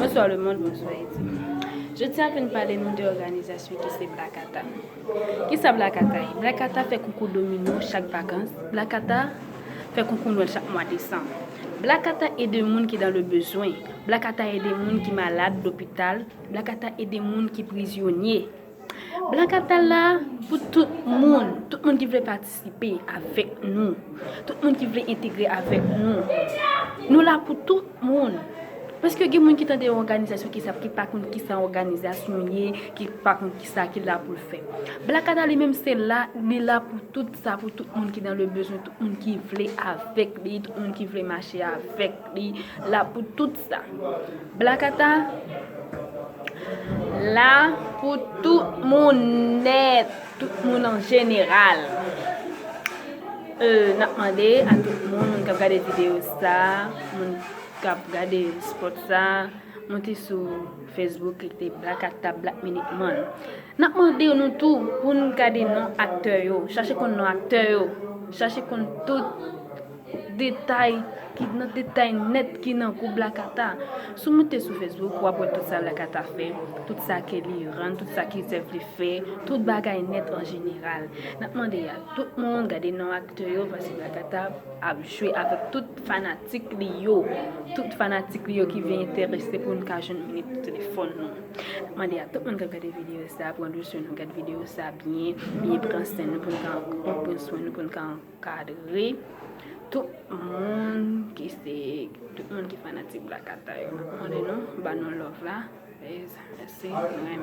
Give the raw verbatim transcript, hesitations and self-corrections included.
Bonsoir le monde, bonsoir Edi. Jodi a vin pale nou de òganizasyon ki se Black Ata. Kisa Black Ata ye? Black Ata fè konkou domino chak vakans. Black Ata fè konkou Nwèl chak mwa desanm. Black Ata ede moun ki dans le besoin. Black Ata ede moun ki malad lopital. Black Ata ede moun ki prizonye. Black Ata la pou tout moun, tout moun ki vle patisipe avèk nou, tout moun ki vle entegre avèk nou. Nou la pou tout moun. Paske gen moun ki tande yon òganizasyon ki sa, ki pa konn kisa òganizasyon ye, ki pa konn kisa ki la pou l fè. Black Ata li menm se la, li la pou tout sa, pou tout moun ki dans le besoin, tout moun ki vle avèk li, tout moun ki vle mache avèk li, la pou tout sa. Black Ata la pou tout moun nèt, tout moun an jeneral. Euh, n ap mande a tout moun, moun k ap gade videyo sa, moun k ap gade spòt sa, monte sou Facebook, li te Black Ata Black Minute Man. N ap mande nou tou pou n gade non aktè yo, chache konn non aktè yo, chache konn tout detay ki nan detay nèt ki nan gwoup Black Ata. Si w monte sou Facebook, w ap wè tout sa Black Ata fè, tout sa ke li rann, tout sa ke zèv li fè, tout bagay nèt an jeneral. N ap mande a tout moun gade non aktè yo, paske Black Ata ap jwe avèk tout fanatik li yo. Tout fanatik li yo ki vle enterese pou n ka jwenn minit telefòn nou. N ap mande a tout moun k ap gade videyo sa, pran dosye nou, gade videyo sa byen, byen pran sèn nou pou n ka pran swen nou, pou n ka ankadre tout moun ki se, tout moun ki fanatik Black Ata yo. N ap mande nou, ba nou love la. Mèsi, mèsi, nou renmen.